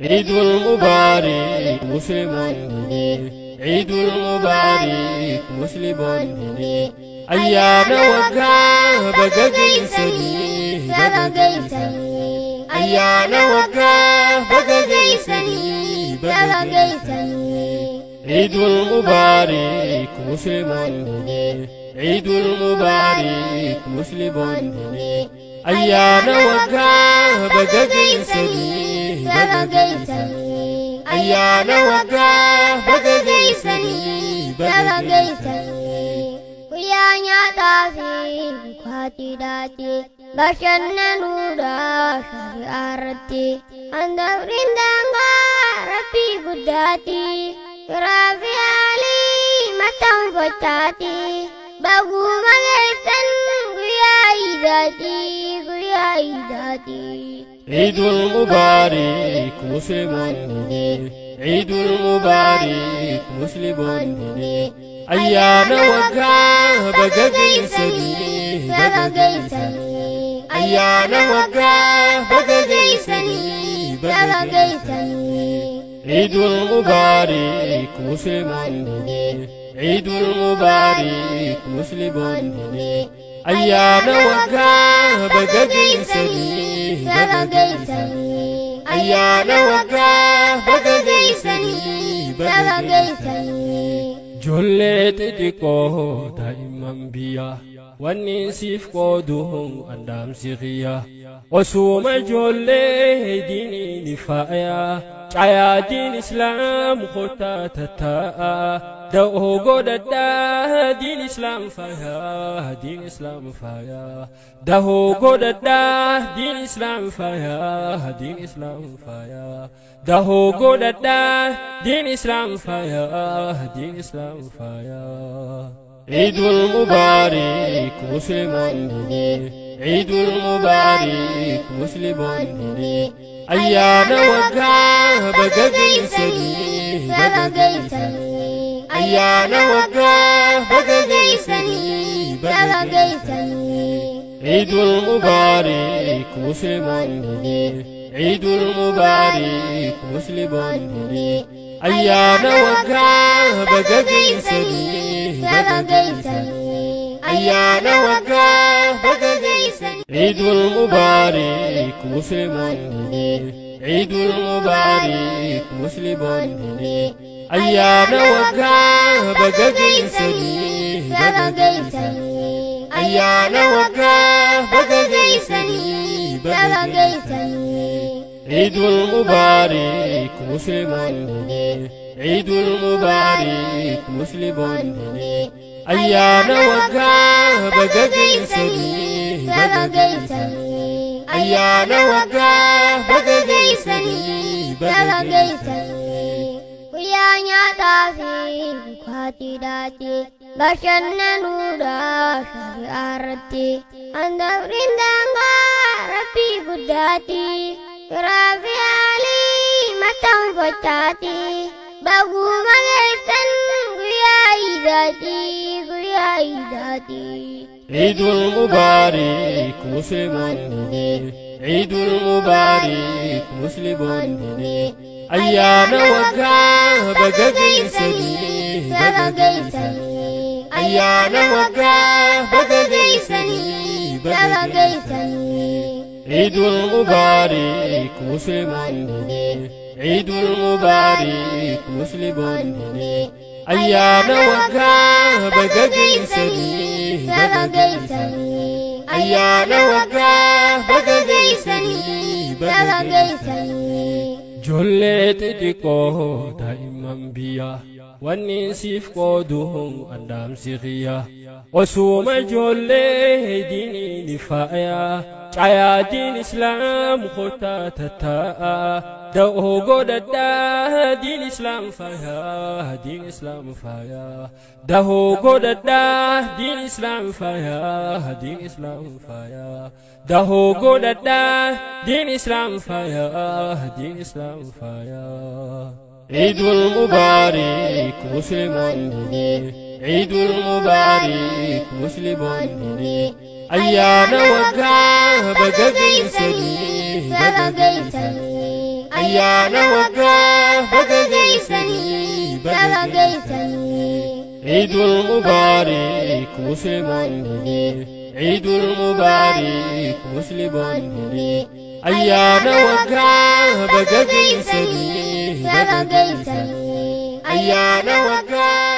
Eidul Mubarak Musliimoonni, Eidul Mubarak Musliimoonni, ayyaana waggaa baga geessanii, baga geessanii, ayyaana waggaa baga geessanii, baga geessanii. Eidul Mubarak Musliimoonni, Eidul Mubarak Musliimoonni, ayyaana waggaa baga geessanii, baga geessanii, ayyaana waggaa baga geessanii, baga geessanii. Guyyaa nyaataa fi dhugaatiidhaati, bashannanuudha shari'aa irratti. Handafriin daangaa rabbii guddaati, firaa fi haalii maxxanfachaati. Baguma geessan guyyaa iidaati, guyyaa iidaati. Eidul Mubarak Musliimoonni, Eidul Mubarak Musliimoonni, ayyaana waggaa baga geessanii, baga geessanii, ayyaana waggaa baga geessanii, baga geessanii. Eidul Mubarak Musliimoonni, Eidul Mubarak Musliimoonni, ayyaana waggaa baga geessanii, baga geessanii, ayyaana waggaa baga geessanii, baga geessanii. Ijoollee xixiqqoo daa'imman biyya, wanni siif qoodu andaamsi xiyya. Osuma ijoollee diiniin faaya, caayaa diin islaam kottaa tattaa'a. Da'oo godhadhaa diin islaam faaya, diin islaam faaya. Dahoo godhadhaa diin islaam faaya, diin islaam faaya. Dahoo godhadhaa diin islaam faaya, diin islaam faaya. Eidul Mubarak Musliimoonni, Eidul Mubarak Musliimoonni, ayyaana waggaa baga geessanii, baga geessanii, ayyaana waggaa baga geessanii, baga geessanii. Eidul Mubarak Musliimoonni, Eidul Mubarak Musliimoonni, ayyaana waggaa baga geessanii, baga geessanii, ayyaana waggaa baga geessanii. Eidul Mubarak Musliimoonni, Eidul Mubarak Musliimoonni, ayyaana waggaa baga geessanii, baga geessanii, ayyaana waggaa baga geessanii, baga geessanii. Eidul Mubarak Musliimoonni, Eidul Mubarak Musliimoonni, ayyaana waggaa baga geessanii, baga geessanii, ayyaana waggaa baga geessanii, baga geessanii. Guyyaa nyaataa fi dhugaatiidhaati, bashannanuudha shari'aa irratti. Handafriin daangaa rabbii guddaati, firaa fi haalii maxxanfachaati. Baguma geessan guyyaa iidaati, guyyaa iidaati. Eidul Mubarak Musliimoonni, Eidul Mubarak Musliimoonni, ayyaana waggaa baga geessanii, baga geessanii, ayyaana waggaa baga geessanii, baga geessanii. Eidul Mubarak Musliimoonni, Eidul Mubarak Musliimoonni, ayyaana waggaa baga geessanii, baga geessanii, ayyaana waggaa baga geessanii, baga geessanii. Ijoollee xixiqqoo daa'imman biyya, wanni siif qoodu andaamsi xiyya. Osuma ijoollee diiniin faaya, caayaa diin islaam kottaa tattaa'a. Da'oo godhadhaa diin islaam faaya, diin islaam faaya. Dahoo godhadhaa diin islaam faaya, diin islaam faaya. Dahoo godhadhaa diin islaam faaya, diin islaam faaya. Eidul Mubarak Musliimoonni, Eidul Mubarak Musliimoonni, ayyaana waggaa baga geessanii, baga geessanii, Ayyaana waggaa baga geessanii baga geessanii. Ciidul Mubaarik Musliimoonni, Ciidul Mubaarik Musliimoonni. Ayyaana waggaa baga geessanii baga geessanii. Ayyaana waggaa.